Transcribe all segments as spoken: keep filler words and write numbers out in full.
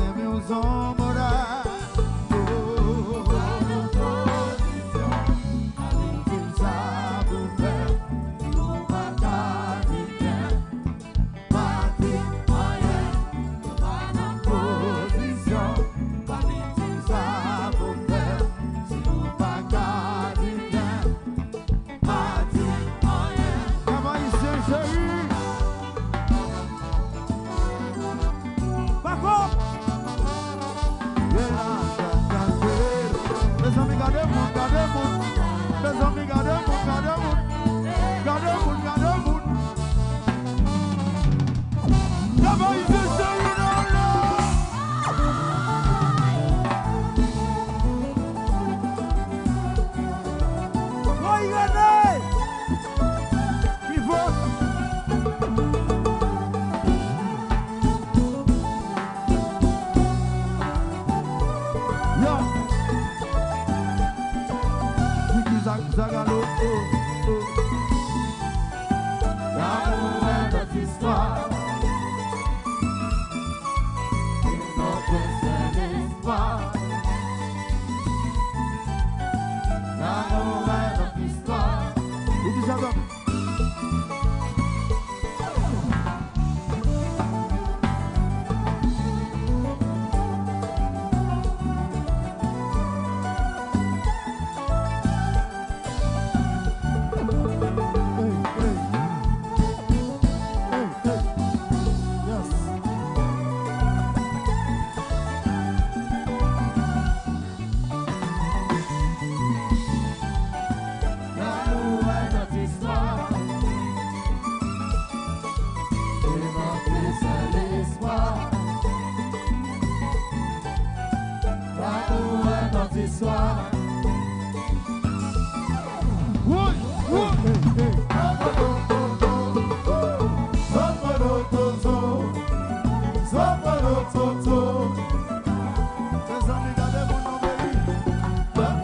Mwen se yon mòda. Oh, oh, oh. Di m sa pou fè, si w pa ka di m byen. Pa di m anyen, yo pa nan pozisyon. Di m sa pou fè, si w pa ka di m byen. Pa di anyen. Pèp ayisyen cheri. Bako. Mezanmi, gade moun, gade moun. Mezanmi, gade moun, gade moun. Gade moun, gade moun. Travay se seri nan lè. Woy, Rene! Pi fò! Yo! Kiki Zag-, Zagalo, oh, oh. L'amour est notre histoire. Et notre seul espoir. L'amour est notre histoire. Ou di sa, Zag? Hey, hey. Hey, hey. Yes. L'amour est notre histoire. Et notre seul espoir. L'amour est notre histoire. Woy, woy, hey, hey. Mezanmi, gade moun nan peyi.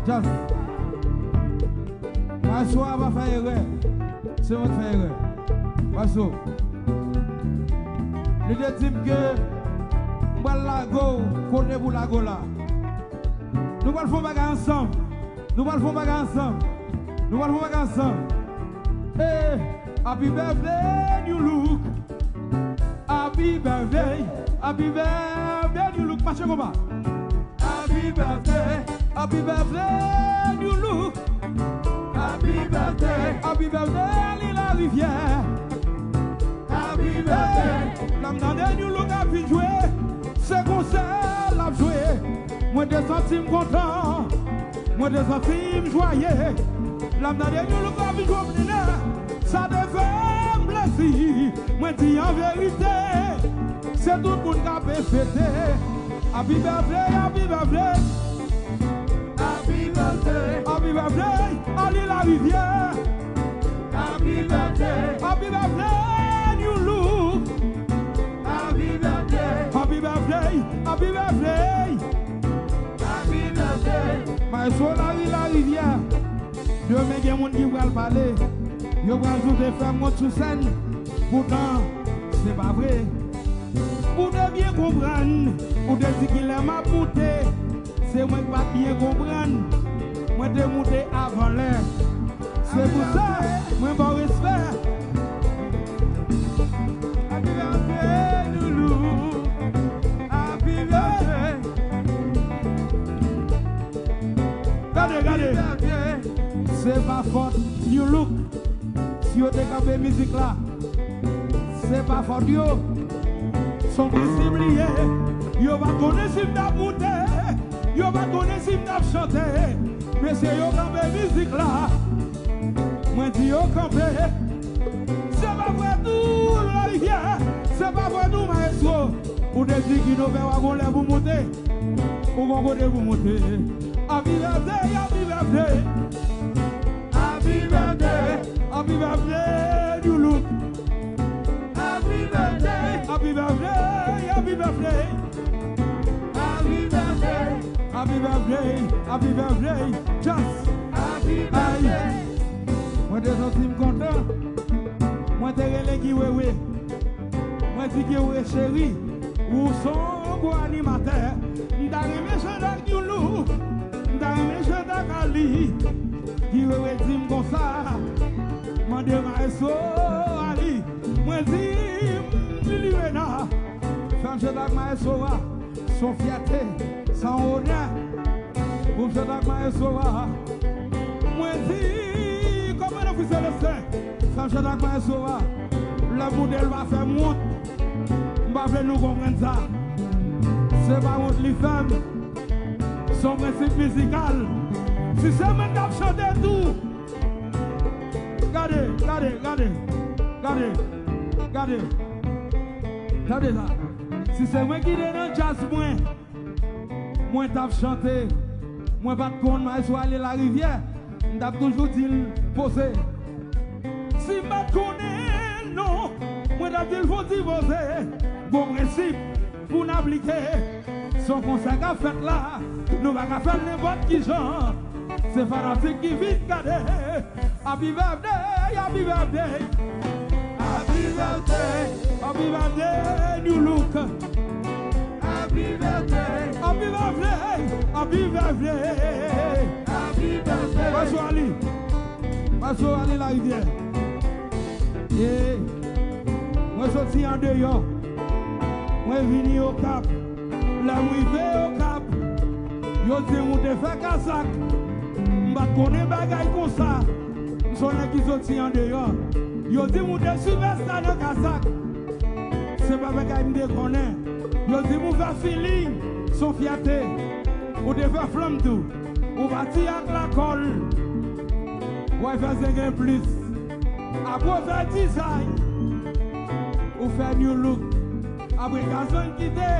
Just. Maestro a pa fè erè. Se mwen k fè erè. Maestro. Li te di m ke m pral lage w kote pou lage w la. Nou pral fè yon bagay ansanm. Nou pral fè yon bagay ansanm. Nou pral fè yon bagay ansanm. Eh, happy birthday, new look. Happy birthday, happy birthday, new look. Mache konpa. Happy birthday, happy birthday, new look. Happy birthday, happy birthday, Ali Larivière. Happy birthday. Lè m tande new look ap vin jwe, se konsè l ap jwe. Mwen te santi m kontan. Mwen te santi m jwaye. Lè m tande new look ap vin jwe, m di, sa te fè m plezi. Mwen di an verite, se tout moun k ap fete. Happy birthday, happy birthday. Happy birthday. Happy birthday, Ali Larivière. Happy birthday. Happy birthday, new look. Happy birthday. Happy birthday, happy birthday. Happy birthday. Maestro Larry Larivière. Demen gen moun ki pral pale. Yo pral di w te fè m wont sou sèn. Poutan, se pa vre. Ou te byen konprann. Ou te di kilè m ap moute. Se mwen k pa t byen konprann. Mwen te moute avan lè. Se pou sa, mwen ba w respè. Happy birthday, loulou. Happy birthday. Gade, gade. Happy birthday. Se pa fòt New Look. Si yo te kanpe mizik la, se pa fòt yo. Se yon prensip li ye. Yo pa t konnen si m t ap moute. Yo pa t konnen si m t ap chante. Mesye yo kanpe mizik la. Mwen di yo kanpe. Se pa vre tou, Larivière. Se pa vre tou, maestro. Ou te di Guido fè w a gon lè pou moute. Ou gon kote pou moute. Happy birthday, happy birthday. Happy birthday, happy birthday, New Look. Happy birthday, happy birthday, happy birthday. Happy birthday, happy birthday, happy birthday. Just happy birthday. Mwen te santi m kontan. Mwen te rele Guy Wewe. Mwen di Guy Wewe cheri, ou se yon gwo animatè. M ta renmen chante ak New Look. M ta renmen chante ak Ali. Guy Wewe di m konsa, mande maestro Ali. Mwen di, m di li Rena, fè m chante ak maestro a. Se yon fyète, se yon onè pou m chante ak maestro a. Mwen di, kòmandan Free Celestin, fè m chante ak maestro a. Lè m moute l pa fè m wont. M pa vle nou konprann sa. Se pa wont li fè m. Se yon prensip mizikal. Si se mwen k ap chante tou. Gade, gade, gade. Gade, gade. Gade sa. Si se mwen ki te nan djaz mwen, mwen t ap chante. Mwen pa t konn maestro Ale Larivière. M t ap toujou di l poze. Si m pa t konnen non, mwen t ap di l fon ti poze. Bon prensip pou n aplike. Se yon konsè k ap fèt la. Nou pa ka fè l nenpòt ki jan. Se fanatik ki vin gade. Happy birthday, happy birthday. Happy birthday, happy birthday, New Look. Happy birthday, happy birthday, happy birthday. Happy birthday. Maestro Ali. Maestro Ali Larivière. Yeah. Mwen soti andeyò. Mwen vini Okap. Lè m rive Okap, yo di m ou te fè kazak. M pa t konnen bagay konsa. M se yon nèg ki soti andeyò. Yo di m ou te sipèsta nan kazak. Se pa bagay m te konnen. Yo di m ou fè feeling, se yon fyète. Ou te fè flanm tou. Ou pati ak lakòl. W al fè zengen plis. Apre w fè dizay. Ou fè New Look. Apre gazon kite.